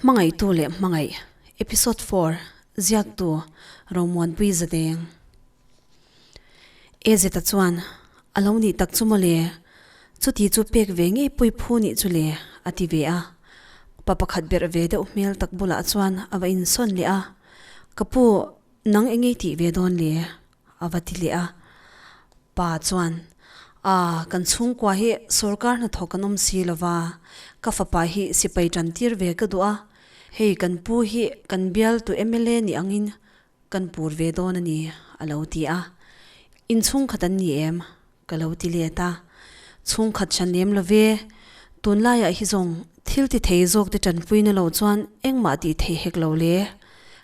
Hmangaihtu leh Hmangaih, Episode 4, Ziaktu, Romuanpui Zadeng. E zeta chuan, A lo nih tak chu mawle, chuti chu pek ve ngei pui phu nih chu le, a ti ve a. Pa pakhat berh ve deuh hmel tak bulah chuan a va insawn leh a, Ka pu, nang engei tih ve dawn le? a va ti leh a. Pa chuan, A, kan chhungkua hi sorkar hnathawk kan awm si lo va, ka fapa hi sipai tan tir ve ka duh a, hei kan pu hi kan bialtu mla nih angin kan pur ve dawn a ni, a lo ti a. In chhungkhat an ni em? ka lo ti let a. Chhungkhat hran lem lo ve, tunlaiah hi zawng thil ti thei zawk te tanpuina lo chuan engmah tih thei hek lo le.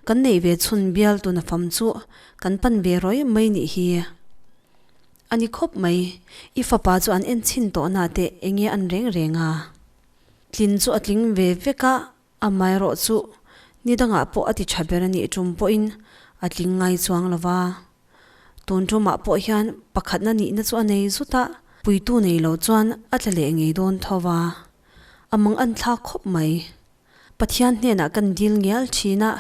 Kan neih ve chhun bialtu na fam chu kan pan ve rawih mai nih hi. A ni khawp mai, i fapa chu an en chhin tawh na te enge an reng reng a. Tlin chu a tling ve vek a, amaherawh chu ni dangah pawh a ti tha ber a nih tum pawhin a tling ngai chuang lo va. Tun tumah pawh hian pakhatna nihna chu a nei zut a, puitu nei lo chuan a tla leh ngei dawn tho va, a mang an thlak khawp mai. Pathian hnenah kan dil ngial thin a,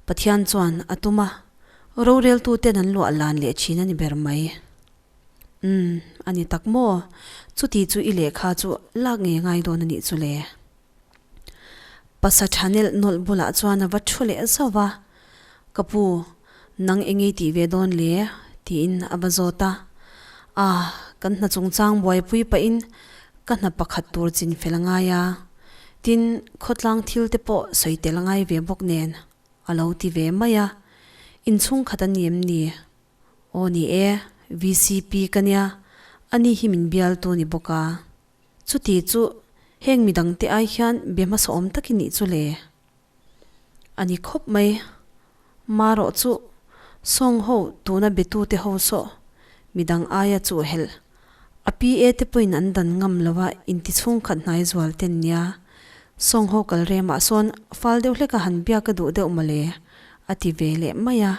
Pathian chuan a tum a, roreltuten an luah lan leh thin a ni ber mai. Umm, a ni tak maw? Chuti chu i lehkha chu lak ngei ngai dawn a nih chu le. Pasa tha nelh nawlh bulah chuan a va thu leh zauh a, Ka pu, nang engei tih ve dawn le? tiin a va zawt a. A, kan hna chungchang buaipui pahin ka hna pakhat tur chin fel a ngai a, tin, khawtlang thil te pawh sawi tel a ngai ve bawk nen, a lo ti ve mai a. Inchhungkhat a ni em ni? Aw ni e, VCP ka nia, ani hi min bialtu ni bawk a. Chuti chu heng midangte ai hian be hmasa awm tak i nih chu le. A ni khawp mai. Marawh chu sawng ho tuna betute ho saw midang aia chu helh. A PA te pawhin an dan ngam lo a inti chhungkhat hnai zual ten nia. Sawng ho kal remah sawn fal deuh hleka han biak a duh deuh mawle a ti ve leh mai a.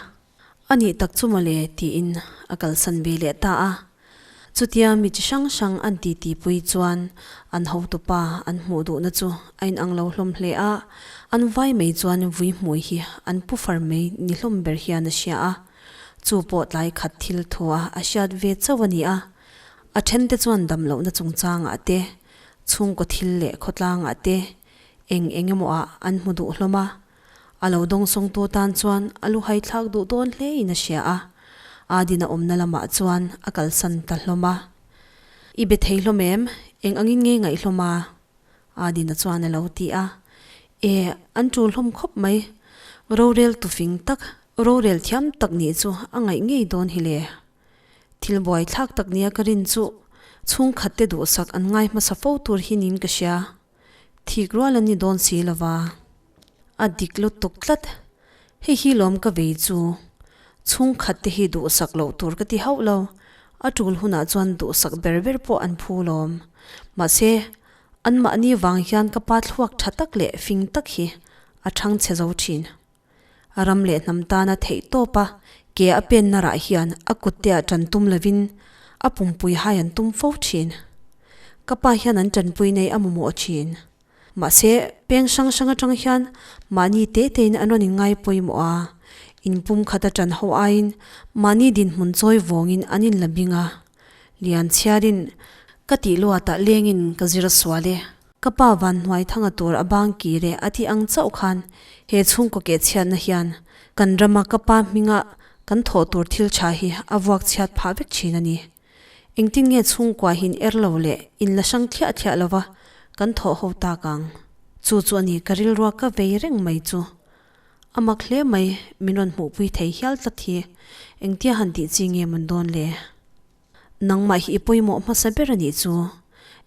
A nih tak chu mawle tiin a kalsan ve leh ta a. Chutia mi chi hrang hrang an titi pui chuan an hotupa an hmuh duhna chu a inang lo hlawm hle a, an vai mai chuan vui hmui hi an pu far mai ni hlawm ber hian a hria a. Chu pawh tlai khat thil thua a hriat ve chauh a ni a. A thente chuan dam lohna chungchangah te, chhungkaw thil leh khawtlangah te eng eng emaw ah an hmu duh hlawm a. A lo dawngsawngtu tan chuan a lu haithlak duh dawn hle in a hria a, Adin a awmna lamah chuan a kalsan ta hlawm a. I be thei hlawm em? Eng angin nge ngaih hlawm a? Adina chuan a lo ti a. E, an tul hlawm khawp mai. Rorel tufing tak, rorel thiam tak nih chu a ngaih ngei dawn hi le. Thil buaithlak tak nia ka rin chu chhungkhat te duhsak an ngai hmasa fo tur hi niin ka hria. Thik rual an ni dawn si lova. A dik lutuk tlat. Hei hi lawm ka vei chu. Chhungkhat te hi duhsak loh tur ka ti hauh lo. A tul hunah chuan duhsak ber ber pawh an phu lawm. Mahse, anmahni vang hian ka pa thluak tha tak leh fing tak hi a thang chhe zo thin. Ram leh hnam tana theih tawp a, ke a penna rah hian a kutte ah tan tum lovin a pumpui hai an tum fo thin. Ka pa hian an tanpui nei a mamawh thin. Mahse, peng hrang hrang atang hian mahni te tein an rawn inngai pawimawh a, inpum khat a tan ho aiin mahni dinhmun chawi vawngin an inla bing a. Lian chhiarin ka tih luatah lengin ka zir a sual e. Ka pa van hnuai thanga tur a bang kir e a tih ang chauh khan he chhungkaw keh chhiatna hian kan rama ka pa hminga kan thawh tur thil tha hi a vuak chhiat phah vek thin a ni. Engtin nge chhungkua hin er lo leh in la hrang thliah thliah lova kan thawh ho tak ang? Chu chu a ni ka rilrua ka vei reng mai chu. A mak hle mai, min rawn hmuhpui thei hial tlat hi engtia han tih chi nge mawn dawn le? Nangmah hi i pawimawh hmasa ber a nih chu.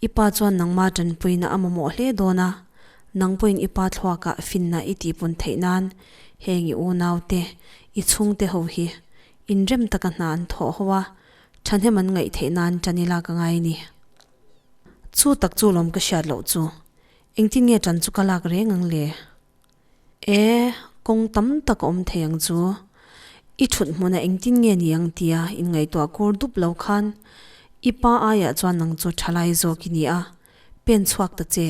I pa chuan nangma tanpuina a mamawh hle dawn a, nang pawhin i pa thluakah finna i tihpun theih nan heng i unaute, i chhungte ho hi inrem taka hna an thawh ho a, thahnem an ngaih theih nan tan i lak a ngai a ni. Chu tak chu lawm ka hriat loh chu. Engtin nge tan chu ka lak reng ang le? E, kawng tam tak a awm thei ang chu. I thut hmuna engtin nge ni ang tia inngaihtuah kur dup lo khan i pa aiah chuan nang chu thalai zawk i ni a, pen chhuak ta che.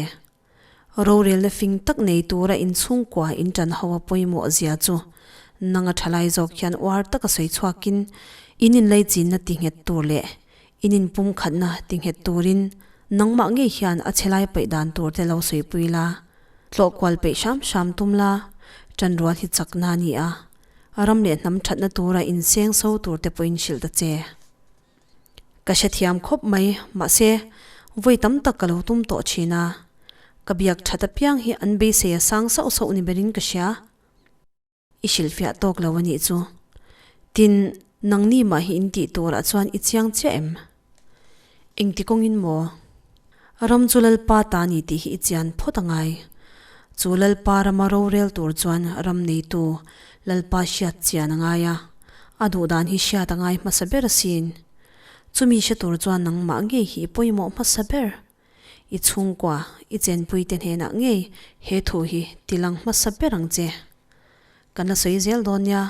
Rorelna fing tak nei tura inchhungkua inṭan ho a pawimawh zia chu nanga ṭhalai zawk hian uar taka sawi chhuakin in inleichinna ti nghet tur leh in inpumkhatna ti nghet turin nangmah ngei hian a chhelai paih dan tur te lo sawipui la, tlawh kual peih hram hram tum la, ṭanrual hi chakna a ni a, ram leh hnam ṭhatna tura inseng so tur te pawhin hrilh ta che. Ka hrethiam khawp mai, mahse, vawi tam tak ka lo tum tawh thin a. Ka biak that apiang hi an beisei a sang sauh sauh ni berin ka hria. I hrilhfiah tawk lo a nih chu. Tin, nangni mah hi in tih turah chuan i chiang chiah em? Engti kawngin maw? Ram chu Lalpa ta ni tih hi i chian phawt a ngai. Chu Lalpa rama rorel tur chuan ram neitu Lalpa hriat chian a ngai a, a duhdan hi hriat a ngai hmasa ber asin. Chumi hre tur chuan nangmah ngei hi i pawimawh hmasa ber. I chhungkua, i chenpuite hnenah ngei he thu hi tilang hmasa ber ang che. Kan la sawi zel dawn nia,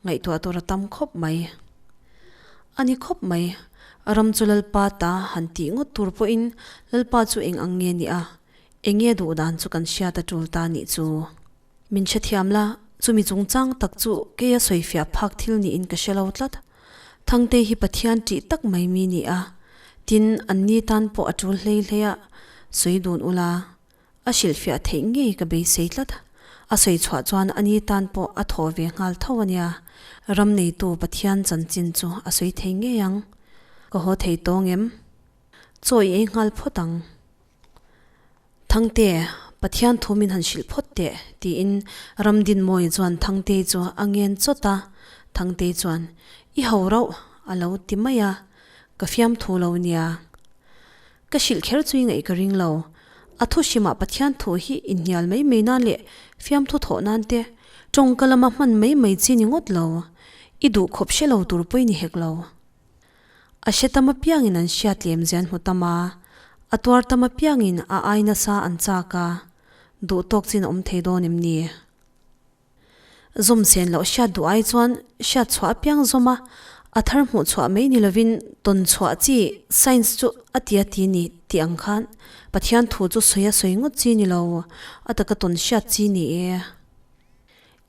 ngaihtuah tur a tam khawp mai. A ni khawp mai, ram chu Lalpa ta han tih ngawt tur pawhin Lalpa chu eng ang nge ni a, eng nge duh dan chu kan hriat a tul ta nih chu. Min hrethiam la, chumi chungchang tak chu keia sawifiah phak thil niin ka hre lo tlat. Thangte hi Pathian ṭih tak mai mi ni a, tin anni tan pawh a tul hlei hlei a, sawi dun ula. A hrilhfiah theih ngei ka beisei tlat. A sawi chhuah chuan a ni tan pawh a thaw ve nghal tho a nia. Ram neitu Pathian chanchin chu a sawi thei ngei ang. Ka haw thei tawng em? Chaw i ei nghal phawt ang. Thangte, Pathian thu min han hrilh phawt teh, tiin Ramdinmawii chuan Thangtei chu a ngen chawt a. Thangtei chuan, I ho rauh, a lo ti mai a. Ka fiamthu lo nia. Ka hrilh kher chu i ngaih ka ring lo. A thu hrimah Pathian thu hi inhnial mai mai nan leh fiamthu thawh nan te tawngka lama hman mai mai chi ni ngawt lo. I duh khawp hre lo tur pawh i ni hek lo. A hre tam apiangin an hriat lem zian hmu tam a, a tuar tam apiangin a ai nasa an chak a, duh tawk chin a awm thei dawn em ni? Zawm sen loh hriat duh ai chuan hriat chhuah apiang zawm a, a thar hmuh chhuah mai ni lovin tawn chhuah chi science chu a ti a ti ni tih ang khan Pathian thu chu sawi a sawi ngawt chi ni lo, a taka tawn hriat chi ni e.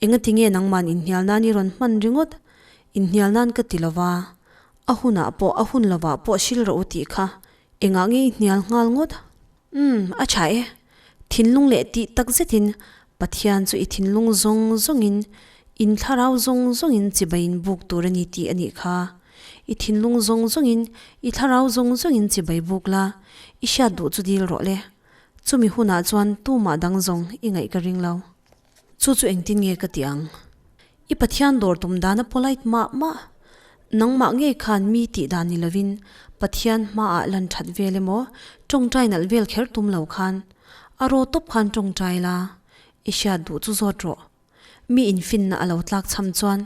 Engati nge nangman inhnial nan i rawn hman ringawt? Inhnial nan ka ti lova, a hunah pawh a hun lovah pawh hril rawh u tih kha engah nge i hnial nghal ngawt? Umm, a tha e. Thinlung leh tih tak zetin Pathian chu i thinlung zawng zawngin, in thlarau zawng zawngin chibai in buk tur a ni tih a nih kha. I thinlung zawng zawngin, i thlarau zawng zawngin chibai buk la, i hriat duh chu dil rawh le. Chumi hunah chuan tumah dang zawng i ngaih ka ring lo. Chu chu engtin nge ka ti ang? I Pathian dawr tum dan a polite mah mah. Nangmah ngei khan mi tih dan ni lovin Pathian hmaah lan that vel emaw tawngtai nalh vel kher tum lo khan a raw tawp khan tawngtai la, i hriat duh chu zawt rawh. Mi infinna a lo tlak chham chuan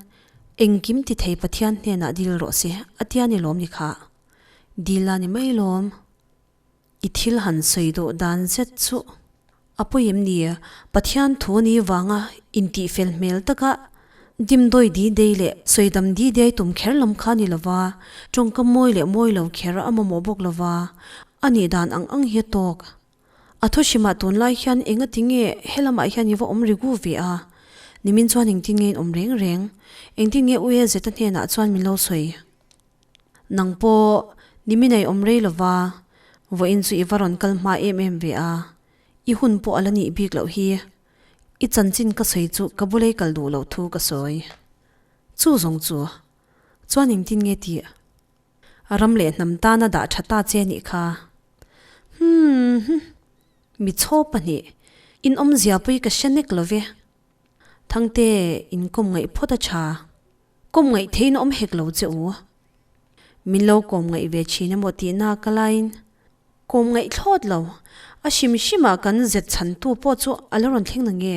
engkim ti thei Pathian hnenah dil rawh se a tia ni lawm ni kha. Dil a ni mai lawm. I thil han sawi duh dan zet chu a pawi em ni? Pathian thu ni vanga intihfel hmel taka dimdawi di dei leh sawidam di diai tum kher lam kha ni lova, tawngkam mawi leh mawi lo kher a mamawh bawk lova, a nih dan ang ang hi a tawk. A thu hrimah tunlai hian engati nge helamah hian i va awm rigu ve a? Nimin chuan engtin nge in awm reng reng? Engtin nge U Ezeta hnenah chuan min lo sawi? Nang pawh nimin a i awm rei lova, vawiin chu i va rawn kal hma em em ve a, i hun pawh a la nih bik loh hi. I chanchin ka sawi chu ka bulei kal duh loh thu ka sawi. Chu zawng chu, chuan engtin nge tih? Ram leh hnam tana dah tha ta che nih kha. Humm. Mi chhaw pahnih, in awmzia pui ka hre nek lo ve. Thangte, inkawm ngaih phawt a tha. Kawm ngaih theiin awm hek lo che u. Min lo kawm ngaih ve thin emaw tihna ka laiin kawm ngaih thlawt lo. A hrim hrimah kan zet chhantu pawh chu a la rawn thleng na nge?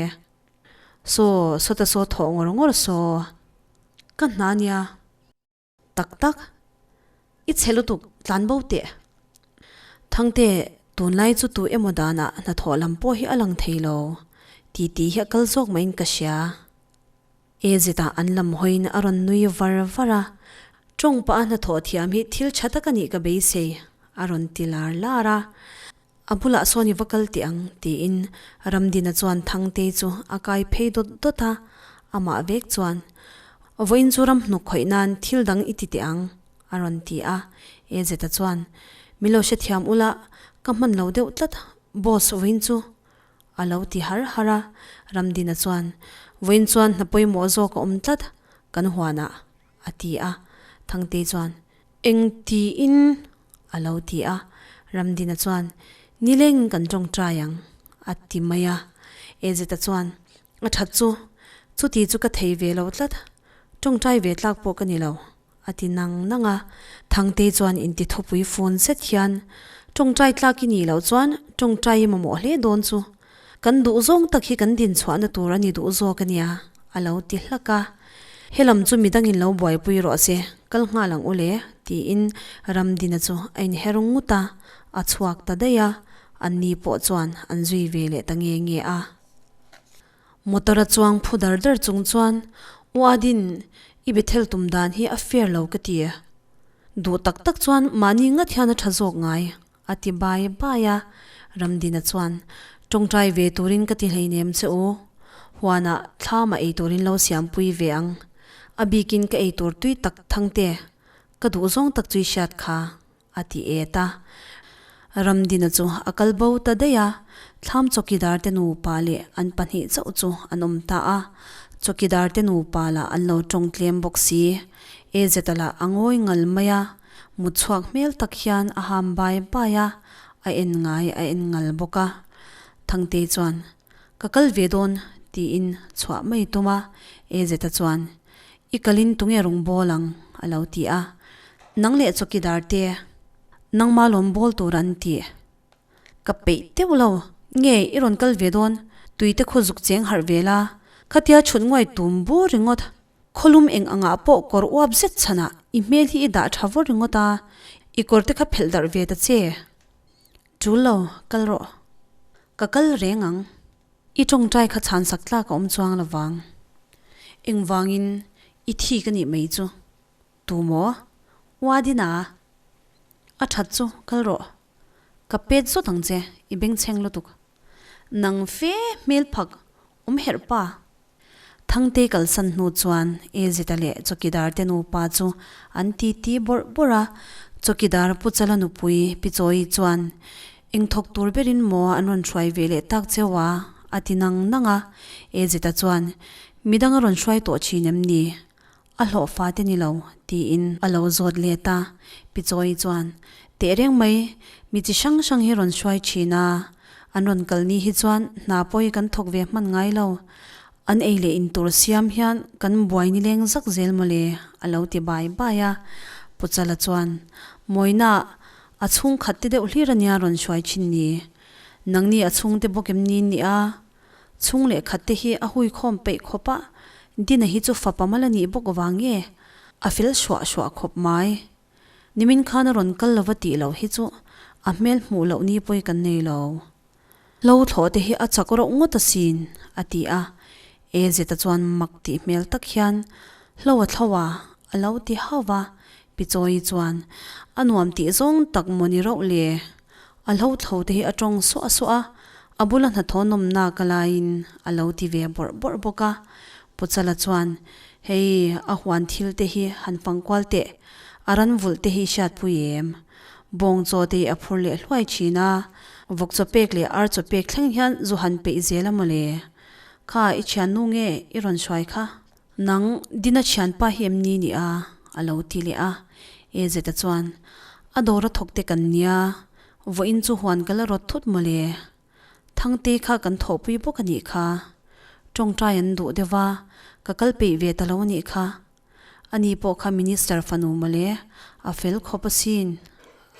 Saw, sawta saw thawh ngawr ngawr saw. Ka hna nia. Tak tak. I chhe lutuk tlan bo teh. Thangte, tunlai chu tu emaw danah hnathawh lam pawh hi a lang thei lo. Ti tih hi a kal zawk maiin ka hria. E zetah an lam hawiin a rawn nui var var a, tawng pah a hnathawh thiam hi thil tha tak a nih ka beisei, a rawn ti lar lar a. A bulah sawn i va kal teh ang, tiin Ramdina chuan Thangtei chu a kai phei dawt dawt a, amah vek chuan, Vawiin chu ram hnuk khawih nan thil dang i ti teh ang, a rawn ti a. Ezeta chuan, Min lo hrethiam ula, ka hman lo deuh tlat, boss vawiin chu a lo ti har har a. Ramdina chuan, Vawiin chuan hna pawimawh zawk a awm tlat, kan huanah, a ti a. Thangtei chuan, Eng tiin? a lo ti a. Ramdina chuan, Nileng kan tawngtai ang, a ti mai a. Ezeta chuan, A that chu, chuti chu ka thei ve lo tlat, tawngtai ve tlak pawh ka ni lo, a ti nang nang a. Thangtei chuan inti thupui fun zet hian, Tawngtai tlak i nih loh chuan tawngtai i mamawh hle dawn chu. Kan duh zawng tak hi kan dinchhuahna tur a ni duh zawk a nia, a lo ti hlak a. Helam chu midangin lo buaipui rawh se, kal nghal ang u le, tiin Ramdina chu a inher ngut a, a chhuak ta daih a, anni pawh chuan an zui ve leh ta nge nge a. Motor a chuang phu dar dar chung chuan, U Adin, i Bethel tum dan hi a fair lo ka ti. Duh tak tak chuan mahni ngat hian a tha zawk ngai, A ti bai bai a, Ramdina chuan, Tawngtai ve turin ka ti hleinem che u. Huanah thlamah ei turin lo siampui ve ang. A bikin ka ei tur tui tak thangte, ka duh zawng tak chu i hriat kha, a ti et a. Ramdina chu a kal bo ta daih a, thlam chawkidar te nupa leh an pahnih chauh chu an awm ta a. Chawkidar te nupa lah an lo tawng tlem bawk si. Ezeta lah a ngawi ngal mai a. Mut chhuak hmel tak hian a ham bai bai a, a en ngai a en ngal bawk a. Thangtei chuan, Ka kal ve dawn, tiin chhuah mai tum a. Ezeta chuan, I kalin tunge rung bawl ang? a lo ti a. Nang leh chawkidar te, nangma lawm bawl tur an ti. Ka peih teuh lo, nge i rawn kal ve dawn, tuite khu zuk cheng harh ve la, khatia chhut nguai tum bur ringawt. Khawlum eng angah pawh kawr uap zet chhanah i hmel hi i dah tha vawr ringawt a, i kawr te kha phelh darh ve ta che. Tul lo, kal rawh. Ka kal reng ang. I tawngtai kha chhan sak tlak a awm chuang lo vang. Engvangin i thi ka nih mai chu. Tu maw? Uadina. A that chu, kal rawh. Ka pet zawt ang che, i bengchheng lutuk. Nang fe hmel phak awm herh pa. Thangtei kalsan hnu chuan Ezita leh Chawkidar te nupa chu an titi bawrh bawrh a, Chawkidar Pu Chala nupui Pi Chawi chuan, Eng thawk tur berin maw an rawn hruai ve leh tak cheu a? a ti nang nang a. Ezita chuan, Midang a rawn hruai tawh thin em ni? A hlawh fa te ni lo, tiin a lo zawt let a. Pi Chawi chuan, Teh reng mai, mi chi hrang hrang hi rawn hruai thin a, an rawn kal ni hi chuan hna pawh hi kan thawk ve hman ngai lo. An ei leh in tur siam hian kan buai nileng zak zel mawle, a lo ti bai bai a. Pu Chala chuan, Mawina, a chhungkhat te deuh hlir ania rawn hruai thin ni. Nangni a chhungte bawk em ni nia? Chhung leh khat te hi a hui khawm peih khawp a, Dina hi chu fapa mal a nih bawk vang nge a fel suah suah khawp mai. Nimin khan a rawn kal lova tih loh hi chu a hmel hmuh loh ni pawi kan nei lo. Hlo thlawh te hi a chak rauh ngawt asin, a ti a. Ezeta chuan mak tih hmel tak hian hlo a thlo a, a lo ti hauh va. Pichawi chuan, A nuam tih zawng tak maw ni rauh le? A hlo thlo te hi a tawng suah suah a, a bula hnathawh nawmna ka laiin a lo ti ve bawrh bawrh bawk a. Pu Chala chuan, Hei, a huan thil te hi han fang kual teh, a ran vulh te hi hriatpui em? Bawng chaw te hi a phur leh hluai thin a, vawk chaw pek leh ar chaw pek thleng hian zu han peih zel a mawle. Kha, i thiannu nge i rawn hruai kha? Nang, Dina thianpa hi em ni ni a? a lo ti leh a. Ezeta chuan, A dawr a thawk te kan nia, vawiin chu huan ka la rawt thut mawle. Thangte kha kan thawhpui bawk a nih kha. Tawngtai an duh deuh va, ka kal peih ve ta lo a nih kha. Ani pawh kha Minister fanu mawle, a fel khawp asin,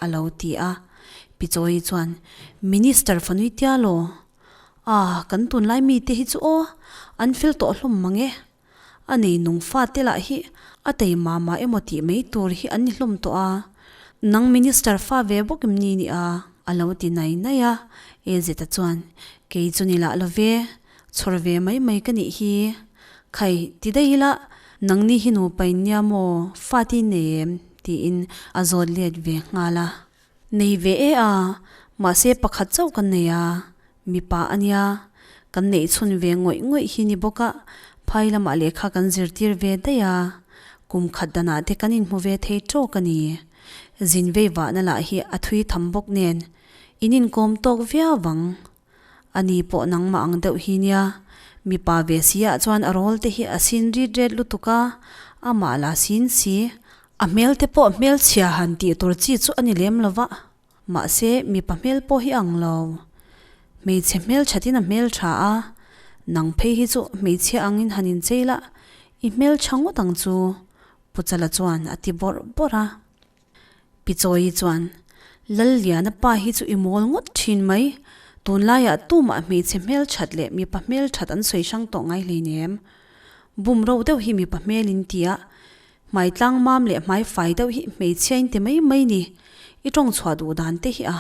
a lo ti a. Pi Chawi chuan, Minister fanui tia law? Ah, kan tunlai mite hi chu aw, an fel tawh hlawm mang e. A nei nung fate lah hi a tei mah mah emaw tih mai tur hi an ni hlawm tawh a. Nang minister fa ve bawk em ni ni a? A lo ti nai nai a. Ezeta chuan, Kei chu ni lah lo ve, chhawr ve mai mai ka nih hi. Khai, ti daih ila, nangni hi nupa in nia maw, fate in nei em? tiin a zawt let ve nghal a. Nei ve e a, Mahse pakhat chauh kan nei a, mipa a nia. Kan neih chhun ve ngawih ngawih hi ni bawk a, phai lamah lehkha kan zirtir ve daih a, kum khat danah te kan inhmu ve thei tawk a ni. Zin vei vahna lah hi a thui tham bawk nen, in inkawm tawk viau vang. A ni pawh nangmah ang deuh hi nia, mipa ve si ah chuan a rawl te hi a sin rit ret lutuk a, amah la sin si. A hmel te pawh hmelchhia han tih tur chi chu a ni lem lo va, mahse mipa hmel pawh hi ang lo. Hmeichhe hmel thatin a hmel tha a, nang phei hi chu hmeichhia angin han inchei la, i hmel tha ngawt ang chu, Pu Chala chuan a ti bawrh bawrh a. Pi Chawi chuan, Lalliana pa hi chu i mawl ngawt thin mai, tunlaiah tumah hmeichhe hmelthat leh mipa hmelthat an sawi hrang tawh ngai hleinem. Bum ro deuh hi mipa hmel in ti a, hmai tlang mam leh hmai fai deuh hi hmeichhia in ti mai mai ni, i tawng chhuah duh dan te hi a.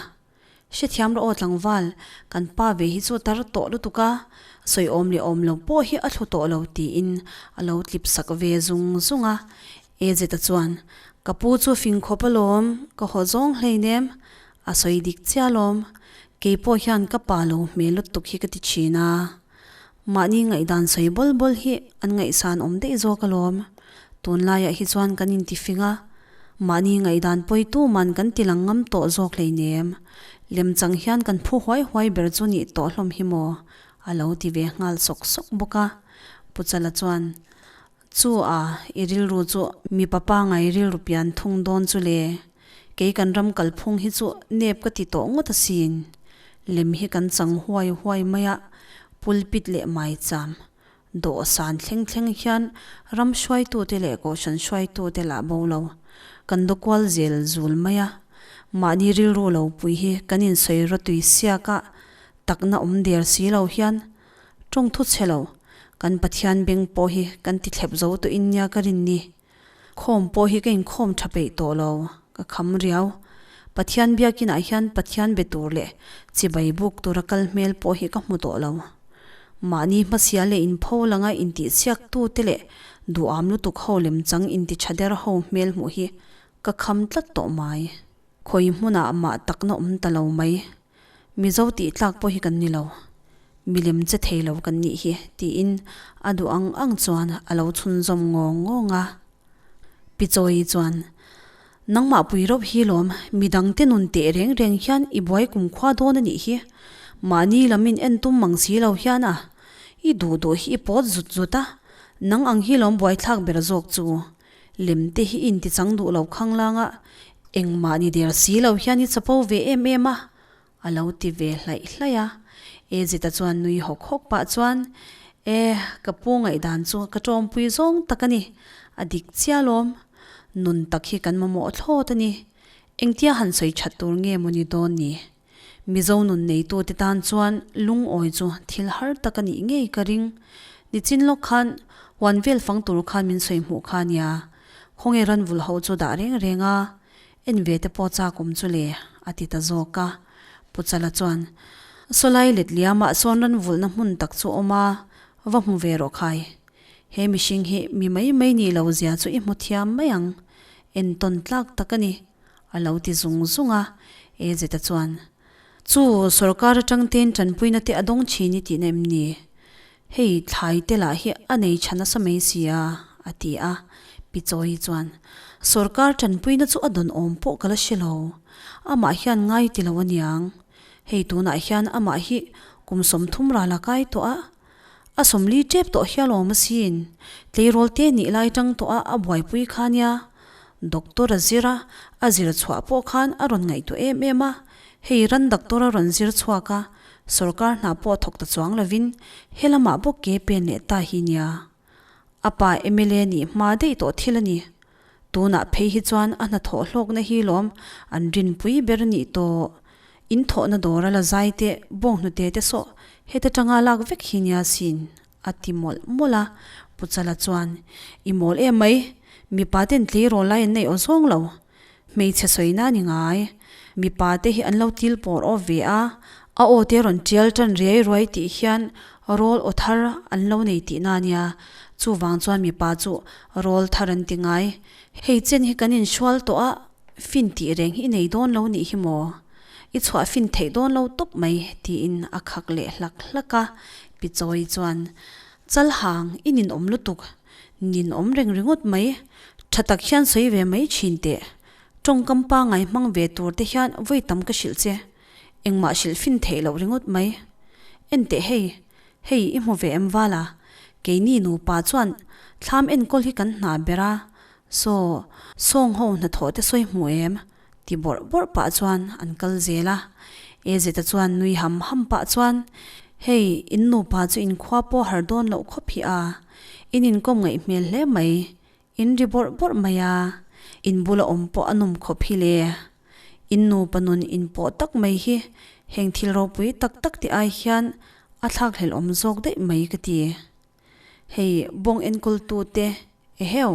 Hrethiam rawh aw tlangval, kan pa ve hi chu tar tawh lutuk a, sawi awm leh awm lo pawh hi a thlu tawh lo tiin a lo tlip sak ve zung zung a. Ezeta chuan, Ka pu chu fing khawp alawm, ka haw zawng hleinem, a sawi dik chiah alawm, kei pawh hian ka pa lo hmel lutuk hi ka ti thin a. Mahni ngaihdan sawi bawl bawl hi an ngaihsan awm daih zawk alawm. Tunlaiah hi chuan kan intifing a, mahni ngaihdan pawitu man kan ti lang ngam tawh zawk hleinem. Lemchang hian kan phu huai huai ber chu nih tawh hlawm hi maw? A lo ti ve nghal sawk sawk bawk a. Pu Chala chuan, Chu a, i rilru chu mipa pangai rilru pian thung dawn chu le. Kei kan ram kalphung hi chu nep ka ti tawh ngawt asin. Lem hi kan chang huai huai mai a, pulpit leh maicham, dawhsan thleng thleng hian ram hruaitute leh kohhran hruaitute lah bo lo. Kan dawkual zel zul mai a, mahni rilru lo pui hi kan insawi rawtui siak a, takna awm der si lo hian tawng thu chhe lo, kan Pathian beng pawh hi kan ti thlep zo tawh in nia ka rin ni. Khawm pawh hi ka inkhawm tha peih tawh lo, ka kham riau. Pathian biakinah hian Pathian be tur leh chibai buk tura kal hmel pawh hi ka hmu tawh lo. Mahni hmasia leh inpho langa intihchhiak tute leh duham lutuk ho lemchang intitha der ho hmel hmuh hi ka kham tlat tawh mai. Khawi hmunah mah takna awm ta lo mai. Mizo tih tlak pawh hi kan ni lo, milem che thei lo kan nih hi tiin a duh ang ang chuan a lo chhunzawm ngawng ngawng a. Pi Chawi chuan, Nangmah pui rauh hi lawm, midang te nun teh reng reng hian i buai kumkhua dawn a nih hi, mahni lam in en tum mang si lo hian a, i duh duh hi i pawt zut zut a, nang ang hi lawm buaithlak ber zawk chu. Lem te hi inti chang duh lo khanglang a, engmah ni der si lo hian i chapo ve em em a, a lo ti ve hlaih hlaih a. Ezita chuan nui hawk hawk pah chuan, E, ka pu ngaihdan chu ka tawmpui zawng tak a ni, a dik chiah alawm. Nun tak hi kan mamawh thlawt a ni. Engtia han sawi that tur nge maw ni dawn ni? Mizo nun neitute tan chuan lungawi chu thil har tak a nih ngei ka ring. Nichin lawk khan huan vel fang tur khan min sawi hmuh kha nia. Khawnge ranvul ho chu dah reng reng a, en ve te pawh chak awm chu le, a ti ta zawk a. Pu Chala chuan, Sawlai let liamah sawn ranvulhna hmun tak chu awm a, va hmu ve rawh khai. He mihring hi mi mai mai nih lo zia chu i hmu thiam mai ang. Entawn tlak tak a ni. A lo ti zung zung a, Ezeta chuan, Chu, sorkar atang ten tanpuina te a dawng thin i tihna em ni? Hei, thlai te lah hi a nei tha nasa mai si a, a ti a. Pi Chawi chuan, Sorkar tanpuina chu a dawn awm pawh ka la hre lo. Amah hian ngai ti lo aniang. Hei tunah hian amah hi kum 30 ral a kai tawh a, A sawmli tep tawh hial awm asin. Tleirawl te nih lai tang tawh a a buaipui kha nia. Doctor a zir a, a zir chhuah pawh khan a rawn ngaihtuah em em a. Hei ran doctor a rawn zir chhuak a, sorkar hna pawh thawk ta chuang lovin he lamah bawk ke pen leh ta hi nia. A pa mla nih hma daih tawh thil a ni. Tunah phei hi chuan a hnathawh hlawkna hi lawm an rinpui ber nih tawh. In thawhna dawr a la zai te, bawnghnute te sawh heta tanga lak vek hi nia sin, a ti mawlh mawlh a. Pu Chala chuan, I mawl em mai, mipa ten tleirawl lai an neih aw zawng lo. Hmeichhe sawina a ni ngai. Mipa te hi an lo til pawr awp ve a, a aw te rawn tial tan riai ruai tih hian rawl aw thar an lo nei tihna a nia. Chuvang chuan mipa chu rawl thar an ti ngai. Hei chen hi kan inhrual tawh a, fin tih reng hi i nei dawn lo nih hi maw? I chhuah fin theih dawn lo tawp mai, tiin a khak leh hlak hlak a. Pi Chawi chuan, Chalhang, i ninawm lutuk. Ninawm reng ringawt mai. Tha tak hian sawi ve mai thin teh. Tawngkam pangai hmang ve tur te hian vawi tam ka hrilh che. Engmah hrilh fin theih loh ringawt mai. Enteh hei, hei i hmu ve em vala? Keini nupa chuan thlam enkawl hi kan hna ber a, saw sawng ho hnathawh te sawi hmu em? Ti bawrh bawrh pah chuan an kal zel a. Ezeta chuan nui ham ham pah chuan, Hei, in nupa chu in khua pawh har dawn loh khawp hi a, in inkawm ngaih hmel hle mai. In ri bawrh bawrh mai a, in bula awm pawh a nawm khawp hi le. In nupa nun in pawh tak mai hi heng thil ropui tak tak te ai hian a thlakhlelh awm zawk daih mai ka ti. Hei bawng enkawltu te eheu,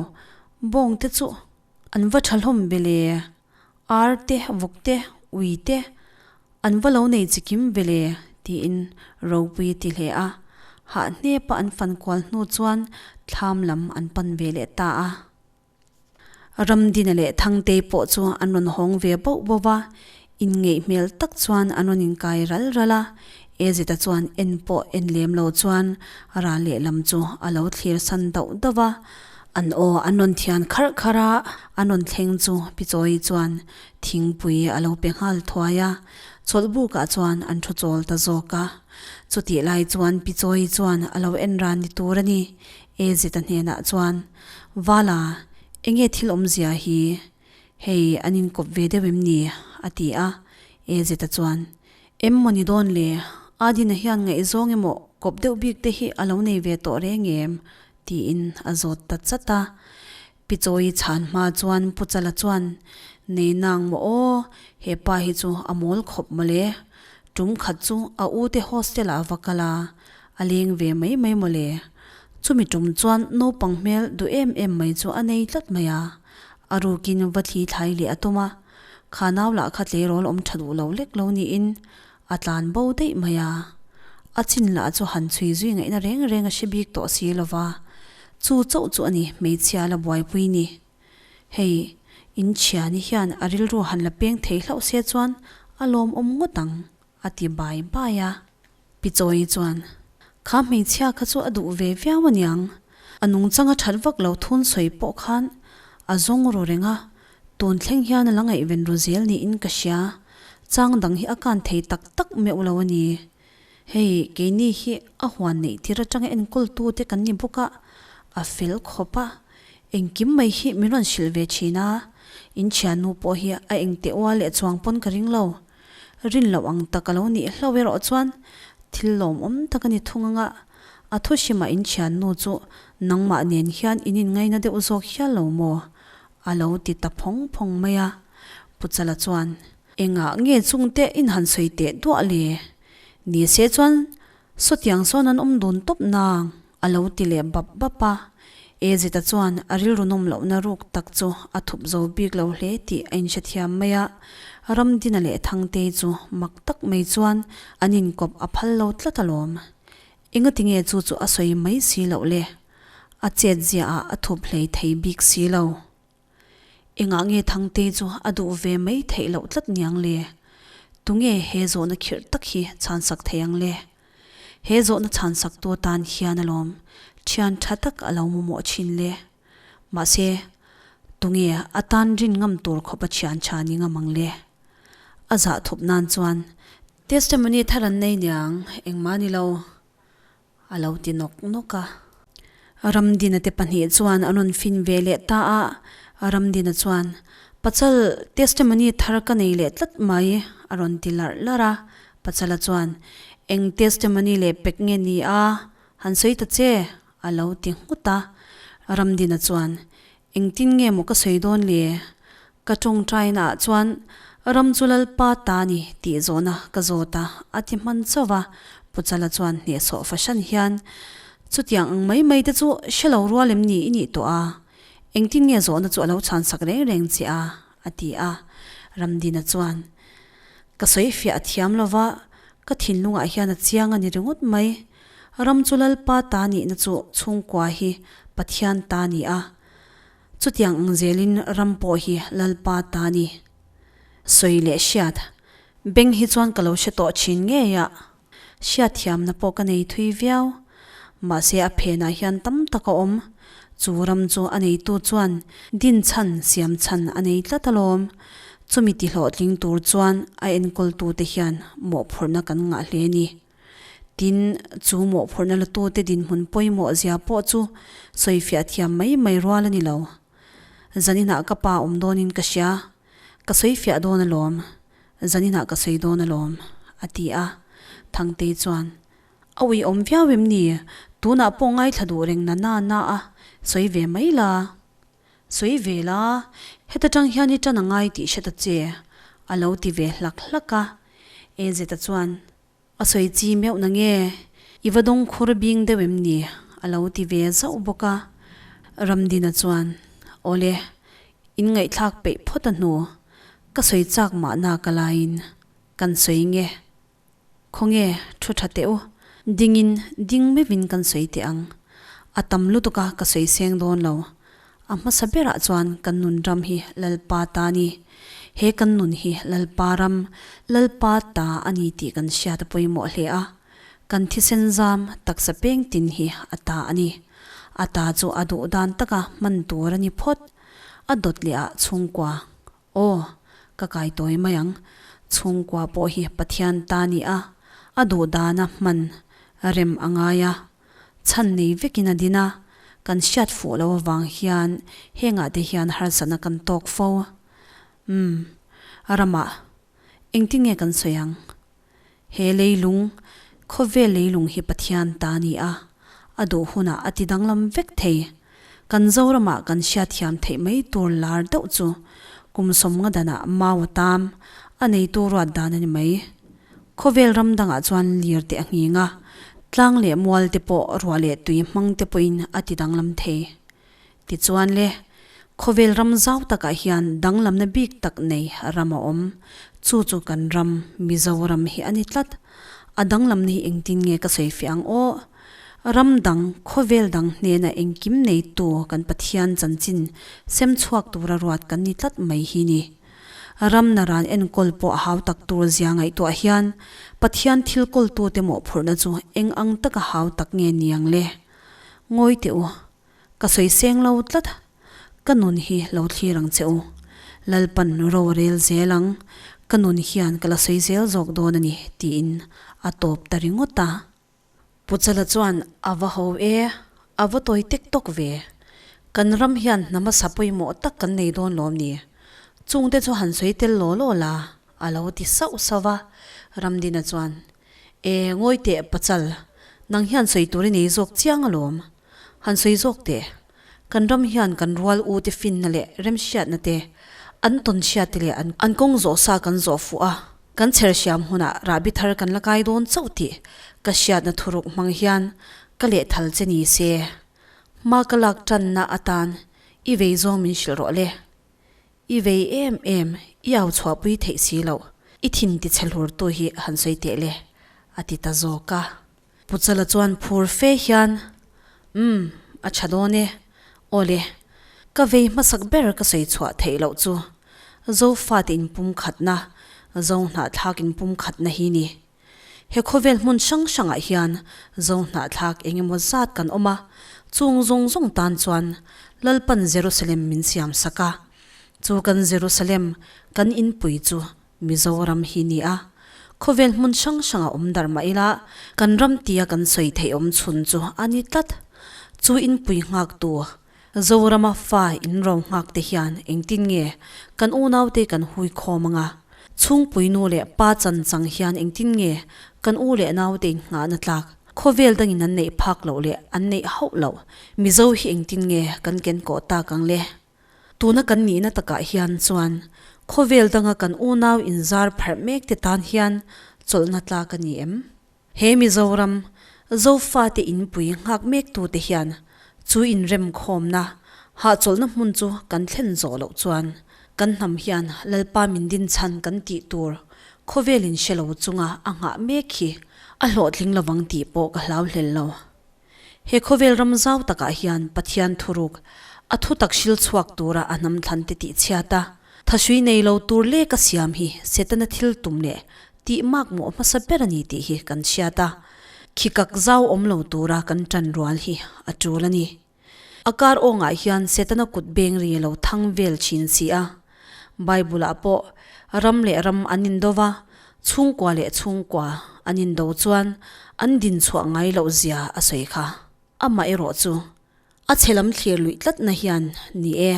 bawng te chu an va tha hlawm ve le. Ar te, vawk te, ui te an va lo nei chikim ve le tiin ropui a ti hle a. Hah hnepa an fan kual hnu chuan thlam lam an pan ve leh ta a. Ramdina leh Thangtei pawh chu an rawn hawng ve bauh bauh a, inngeih hmel tak chuan an rawn inkai ral ral a. Ezeta chuan en pawh en lem lo chuan ral lehlam chu a lo thlir san dauh dauh a. An aw an rawn thian kharh kharh a, an rawn thleng chu Pichawi chuan thingpui a lo pe nghal thuai a, chawlhbukah chuan an thu chawl ta zawk a. Chutih lai chuan Pichawi chuan a lo en ran ni tur a ni, Ezeta hnenah chuan, Vala, enge thil awmzia hi? Hei, an inkawp ve deuh em ni? a ti a, Ezeta chuan, Em maw ni dawn le? Adina hian ngaihzawng emaw kawp deuh bik te hi a lo nei ve tawh reng em? tiin a zawt ta chat a. Pi Chawi chhan hma chuan Pu Chala chuan, Nei nang maw aw, he pa hi chu a mawl khawp mawle. Tum khat chu a u te hostel ah a va kal a, a leng ve mai mai mawle. Chumi tum chuan naupang hmel duh em em mai chu a nei tlat mai a, a rukin va thli thlai leh a tum a. Kha nau lah kha tleirawl awm tha duh lo lek lo niin a tlan bo daih mai a. A chin lah chu han chhui zui ngaihna reng reng a hre bik tawh si lo va, chu chauh chu a ni hmeichhia la buaipui ni. Hei, in thiani hian a rilru han la peng thei hlauh se chuan a lawmawm ngawt ang, a ti bai bai a. Pi Chawi chuan, Kha hmeichhia kha chu a duh ve viau aniang. A nungchang a that vak lo thun sawi pawh khan a zawng ru reng a, tun thleng hian a la ngaihven ru zel niin ka hria. Chang dang hi a kan thei tak tak meuh lo a ni. Hei, keini hi a huan neih tir atanga enkawltu te kan ni bawk a, a fel khawp a. Engkim mai hi min rawn hrilh ve thin a, in thiannu pawh hi a engteh ual leh chuang pawn ka ring lo. Rin loh ang tak a lo nih hlauh erawh chuan thil lawmawm tak a ni thung anga, a thu hrimah in thiannu chu nangmah nen hian in inngaina deuh zawk hial lo maw? a lo ti ta phawng phawng mai a. Pu Chala chuan, Engah nge chungte in han sawi teh duah le? Ni se chuan Sawtiang sawn an awm dun tawp nang, a lo ti leh bap bap a. Ezita chuan a rilru nawm lohna ruk tak chu a thup zo bik lo hle tih a inhrethiam mai a. Ramdina leh Thangtei chu mak tak mai chuan an inkawp a phal lo tlat alawm. Engatinge chu chu a sawi mai si loh le? A chetziaah a thup hlei thei bik si lo. Engah nge Thangte chu a duh ve mai theih loh tlat niang le? Tunge he zawhna khirh tak hi chhansak thei ang le? He zawhna chhansaktu atan hian alawm thian tha tak a lo mamawh thin le. Mahse, tunge a tan rin ngam tur khawp a thian tha ni ngam ang le? A zah thup nan chuan Testimony thar an nei niang, engmah ni lo. A lo ti nawk nawk a. Ramdina te pahnih chuan an rawn fin ve leh ta a, Ramdina chuan, Pachal, testimony thar ka nei leh tlat mai, a rawn ti larh larh a. Pachala chuan, Eng testimony leh pek nge ni a, han sawi ta che, a lo ti nghut a. Ramdina chuan, Engtin nge maw ka sawi dawn le? Ka tawngtaina ah chuan ram chu Lalpa ta ni tih zawhna ka zawt a, a ti hman chauh a. Pu Chala chuan hnehsawh fahran hian, Chutiang ang mai mai te chu hre lo rual em ni i nih tawh a? Engtin nge zawhna chu a lo chhansak reng reng che a? a ti a. Ramdina chuan, Ka sawi fiah a thiam lo va, ka thinlungah hian a chiang a ni ringawt mai. Ram chu Lalpa ta nihna chu chhungkua hi Pathian ta ni a. Chutiang ang zelin ram pawh hi Lalpa ta ni. Sawi leh hriat. Beng hi chuan ka lo hre tawh thin ngei a, hriatthiamna pawh ka nei thui viau. Mahse a phenah hian tam tak a awm. Chu ram chu a neitu chuan din chhan siam chhan a nei tlat alawm. Chumi tihlawhtling tur chuan a enkawltute hian mawhphurhna kan ngah hle a ni. Tin, chu mawhphurhna latute dinhmun pawimawh zia pawh chu sawifiah thiam mai mai rual a ni lo. Zaninah ka pa awm dawnin ka hria, ka sawi fiah dawn alawm, zaninah ka sawi dawn alawm, a ti a. Thangtei chuan, A ui awm viau em ni? Tunah pawh ngaithla duh reng na na na a, sawi ve mai la. Sawi ve la, heta tang hian i tan a ngai tih hre ta che, a lo ti ve hlak hlak a. Ezeta chuan, A sawi chi meuh na nge? I va dawng khur bing deuh em ni? A lo ti ve zauh bawk a. Ramdina chuan, Awle, in ngaihthlak peih phawt a hnu. Ka sawi chak mahna ka laiin kan sawi nge? Khawnge, thu tha teh u. Dingin ding meuhin kan sawi teh ang. A tam lutuk a ka sawi seng dawn lo. A hmasa berah chuan kan nun ram hi Lalpa ta a ni. He kan nun hi Lalpa ram, Lalpa ta a ni tih kan hriat a pawimawh hle a. Kan thisen zam taksa peng tin hi a ta a ni. A ta chu a duh dan taka hman tur a ni phawt. A dawt leh ah chhungkua, Aw, ka kai tawi mai ang. Chhungkua pawh hi Pathian ta a ni a, a duh dana hman rem a ngai a. Chhan nei vekin a din a, kan hriat fuh loh avang hian hengah te hian harsatna kan tawk fo. Umm, ramah engtin nge kan sawi ang? He leilung, khawvel leilung hi Pathian ta a ni a, a duh hunah a ti danglam vek thei. Kan Zoramah kan hriatthiam theih mai tur lar deuh chu kum sawmnga danah mau a tam, a neitu ruat dan a ni mai. Khawvel ram dangah chuan lir te a nghing a, tlang leh mual te pawh ruah leh tui hmang te pawhin a ti danglam thei. Tichuan le, khawvel ram zau takah hian danglamna bik tak nei ram a awm. Chu chu kan ram, Mizoram hi a ni tlat. A danglamna hi engtin nge ka sawi fiah ang aw? Ram dang, khawvel dang hnena engkim neitu kan Pathian chanchin sem chhuak tura ruat kan ni tlat mai hi ni. Ram naran enkawl pawh a hau tak tur zia ngaihtuah hian Pathian thil kawltute mawhphurhna chu eng ang taka hau tak nge niang le? Ngawi teh u, ka sawi seng lo tlat. Ka nun hi lo thlir ang che u. Lalpan ro a rel zel ang, ka nun hian ka la sawi zel zawk dawn a ni, tiin a tawp ta ringawt a. Pu Chala chuan a va ho e, a va tawi tek tawk ve. Kan ram hian hna hmasa pawimawh tak kan nei dawn lawm ni. Chungte chu han sawi tel law law la, a lo ti sauh sauh a. Ramdina chuan, E, ngawi teh Pachal, nang hian sawi tur i nei zawk chiang alawm. Han sawi zawk teh. Kan ram hian kan rual u te finna leh remhriatna te, an tawn hriat te leh an kawng zawh sa kan zawh fuh a, kan chher hriam hunah rahbi thar kan la kai dawn chauh tih ka hriatna thuruk hmang hian ka lehthal che ni se. Hma ka lak tanna atan i vei zawng min hrilh rawh le. I vei em em, i au chhuahpui theih si loh, i thin tichhe hlurtu hi han sawi teh le, a ti ta zawk a. Pu Chala chuan phur fe hian, Umm, a tha dawn e. Aw le, ka vei hmasak ber ka sawi chhuah theih loh chu Zofate inpumkhatna, Zohnahthlak inpumkhatna hi ni. He khawvel hmun hrang hrangah hian Zohnahthlak eng emaw zat kan awm a, chung zawng zawng tan chuan Lalpan Jerusalem min siam sak a. Chu kan Jerusalem, kan inpui chu Mizoram hi ni a. Khawvel hmun hrang hrangah awm darh mah ila, kan ram tia kan sawi theih awm chhun chu a ni tlat. Chu inpui nghaktu, Zorama fa in ro nghak te hian engtin nge kan unaute kan hui khawm anga? Chhungpui nu leh pa chan chang hian engtin nge kan u leh naute in nghahna tlak? Khawvel dangin an neih phak loh leh an neih hauh loh Mizo hi engtin nge kan ken kawh tak ang le? Tuna kan nihna takah hian chuan khawvel danga kan unau inzar pharh mek te tan hian chawlhna tlak a ni em? He Mizoram Zofate inpui nghak mektute hian chu inremkhawmna hahchawlhna hmun chu kan thlen zawh loh chuan kan hnam hian Lalpa min dinchhan kan tih tur khawvelin hre lo chunga a nghah mek hi a hlawhtling lovang tih pawh ka hlau hlel lo. He khawvel ram zau takah hian Pathian thuruk a thutak hril chhuak tura a hnam thlan te tih chhiat a. Thahrui nei lo tur lek a siam hi Setana thil tum leh tih makmawh hmasa ber a ni tih hi kan hriat a, khikak zau awm lo tura kan tan rual hi a tul a ni. A kar awngah hian Setana kut beng ri a lo thang vel thin si a. Bible-ah pawh ram leh ram an indo va, chhungkua leh chhungkua an indo chuan an dinchhuah ngai loh zia a sawi kha. Amaherawh chu a chhe lam thlir luih tlatna hian ni e,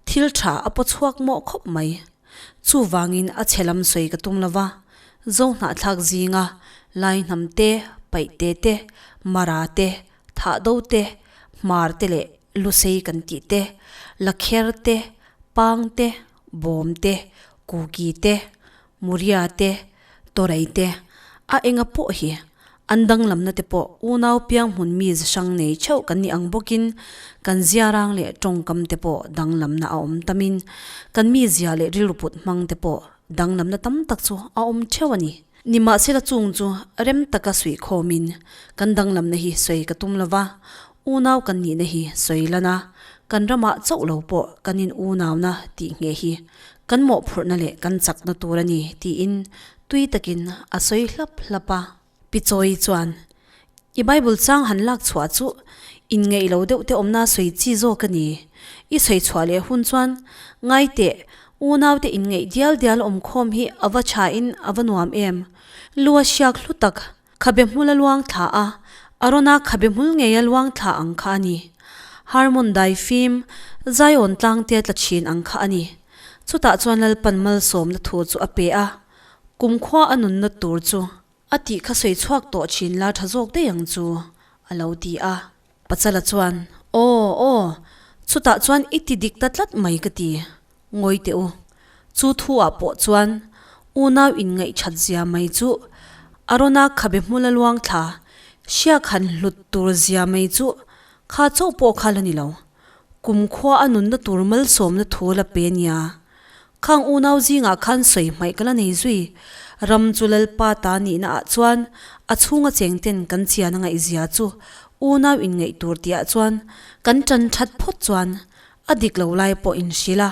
thil tha a paw chhuak mawh khawp mai. Chuvangin a chhe lam sawi ka tum lova, Zohnahthlak zinga Lai hnam te, Paihte te, Mara te, Thahdo te, Hmar te leh Lusei kan tih te, Lakher te, Pang te, Bawm te, Kuki te, Muria te, Tawrei te, a enga pawh hi an danglamna te pawh unau piang hmun mi ze hrang nei theuh kan nih ang bawkin kan ziarang leh tawngkam te pawh danglamna a awm tamin kan mi zia leh rilru put hmang te pawh danglamna tam tak chu a awm theuh a ni. Nimahsela chung chu rem taka suihkhawmin kan danglamna hi sawi ka tum lova, unau kan nihna hi sawi lan a, kan ramah chauh lo pawh kan in unauna tih ngheh hi kan mawhphurhna leh kan chakna tur a ni tiin tui takin a sawi hlap hlap a. Pi Chawi chuan, I Bible chang han lak chhuah chu inngeih lo deuh te awmna sawi chi zawk a ni. I sawi chhuah leh hun chuan ngai teh, unaute inngeih dial dial awmkhawm hi a va thain a va nuam em? Lu a hriak hlu tak, khabe hmul a luang thla a, Arona khabe hmul ngei a luang thla ang kha a ni. Harmon dai fim, Zion tlangte tla thin ang kha a ni. Chutah chuan Lalpan malsawmna thu chu a pe a, kumkhua a nunna tur chu A tih kha sawi chhuak tawh thin la tha zawk daih ang chu, a lo ti a. Pachala chuan, Aw, aw, chutah chuan i ti dik ta tlat mai ka ti, ngawi teh u. Chu thu ah pawh chuan unau inngaihṭhat zia mai chu Arona khabe hmula luang thla hriak han hlut tur zia mai chu kha chauh pawh kha la ni lo. Kumkhua a nunna tur malsawmna thu la pe nia. Khang unau zingah khan sawi hmaih ka la nei zui. Ram chu Lalpa ta nihna ah chuan a chhunga cheng ten kan chian a ngaihzia chu unau inngaih tur tih ah chuan kan tan that phawt chuan a dik lo lai pawh in hrilh a,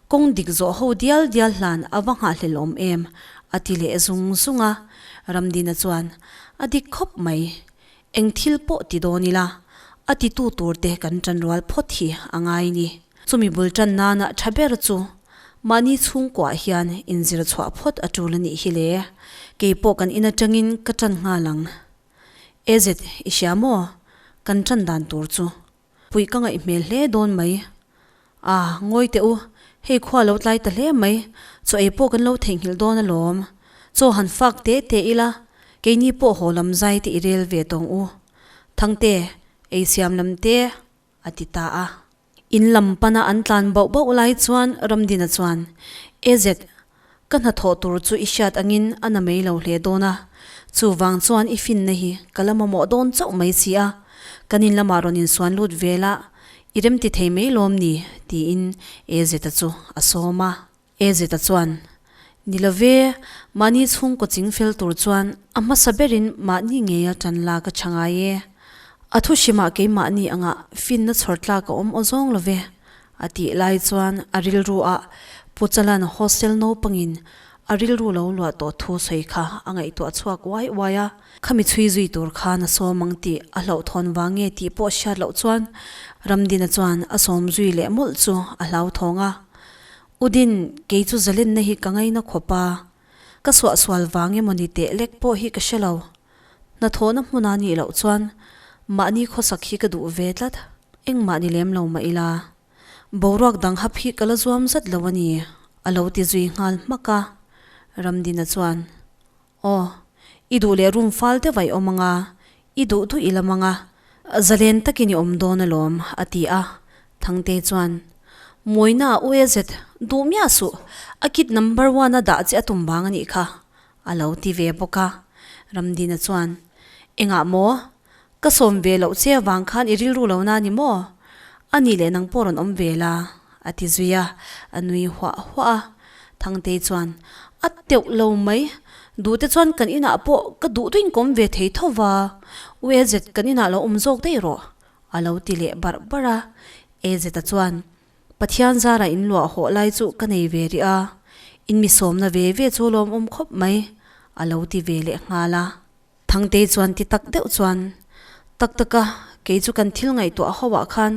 kawng dik zawh ho dial dial hlan a va nghahhlel awm em a ti leh zung zung a. Ramdina chuan a dik khawp mai. Eng thil pawh ti dawn ila, a titu tur te kan ṭanrual phawt hi a ngai ni. Chumi bul ṭan nana ṭha ber chu mahni chhungkuah hian inzir chhuah phawt a ṭul a nih hi le. Kei pawh kan in aṭangin ka ṭan nghal ang. AZ, i hria maw? Kan ṭan dan tur chu. Puih ka ngaih hmel hle dawn mai. A, ngawi teh u, hei khua lo tlai ta hle mai, chaw ei pawh kan lo theihnghilh dawn alawm. Chaw han fak teh teh ila, keini pawh haw lam zai te i rel ve tawng u. Thangte, ei siam lam te, a ti ta a. In lam pana an tlan bauh bauh lai chuan Ramdina chuan, AZ, Ka hnathawh tur chu i hriat angin a na mai lo hle dawn a, chuvang chuan i finna hi ka la mamawh dawn chauh mai si a, kan in lamah rawn insuan lut vel a, i remti thei mai lawm ni? tiin Ezeta chu a sawm a. Ezeta chuan, Ni lo ve, mahni chhungkaw ching fel tur chuan a hmasa berin mahni ngeia tan la ka tha ngai e. A thu hrimah keimahni anga finna chhawr tlak a awm aw zawng lo ve, A tih lai chuan a rilru ah Pu Chalan hostel naupangin a rilru lo luah tawh thu sawi kha a ngaihtuah chhuak uai uai a, khami chhui zui tur khan a sawm ang tih a hlauhthawn vang nge tih pawh hriat loh chuan Ramdina chuan a sawm zui leh mawlh chu a hlauthawng a. Udin, kei chu zalenna hi ka ngaina khawp a, ka suahsual vang emaw ni teh lek pawh hi ka hre lo. Hnathawhna hmun a nih loh chuan mahni khawsak hi ka duh ve tlat, engmah ni lem lo mah ila. Boruak dang hap hi ka la zuam zat lo a ni, a lo ti zui nghal hmak a. Ramdina chuan, Aw, i duh leh room fal deuh a i awm ang a, i duh duh i lam ang a, zalen takin i awm dawn alawm, a ti a. Thangte chuan, Mawina u e zet, duh miah suh, a kit number one a dah che a tum vang a nih kha, A lo ti ve bawk a. Ramdina chuan, Engah maw? Ka sawm ve loh che avang khan i rilru lo na ni maw? A nih leh nang pawh rawn awm ve la, a ti zui a, a nui huah huah a. Thangtei chuan, A teuh lo mai, duhte chuan kan inah pawh ka duh duhin ka awm ve thei tho va, U Ezet kan inah lo awm zawk daih rawh, a lo ti leh barh barh a. Ezeta chuan. Pathian zara in luah hawh lai chu ka nei ve rih a, in mi sawmna ve ve chu lawmawm khawp mai, a lo ti ve leh nghal a. Thangtei chuan ti tak deuh chuan, Tak taka, kei chu kan thil ngaihtuah ho ah khan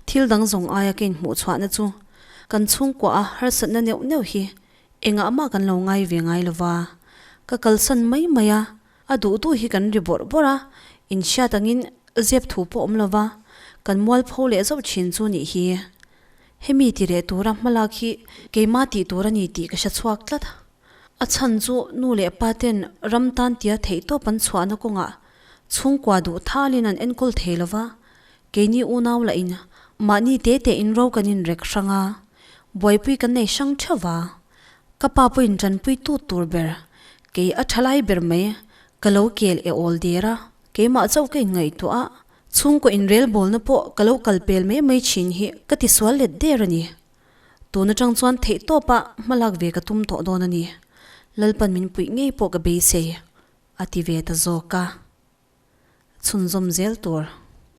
thil dang zawng aia ka inhmuh chhuahna chu kan chhungkua a harsatna neuh neuh hi engah mah kan lo ngai ve ngai lo va, ka kalsan mai mai a, A duh duh hi kan ri bawrh bawrh a, inhriat angin zep thu pawh awm lova kan mualpho leh zauh thin chu nih hi. Hemi ti leh tura hmalak hi keimah tih tur a ni tih ka hre chhuak tlat. A chhan chu nu leh pa ten ram tan tia theihtawp an chhuahna kawngah chhungkua duh thalin an enkawl thei lova, keini unau lahin mahni te tein ro kan inrek hrang a, buaipui kan nei hrang theuh va. Ka pa pawhin tanpui tut tur ber, kei a tha lai ber mai, ka lo kel e awl der a, keimah chauh ka inngaihtuah a, chhungkaw inrelbawlna pawh ka lo kal pel mai mai thin hi ka tisual let der a ni. Tun atang chuan theihtawpa hmalak ve ka tum tawh dawn a ni. Lalpan min puih ngei pawh ka beisei, a ti ve ta zawk a. Chhunzawm zel tur.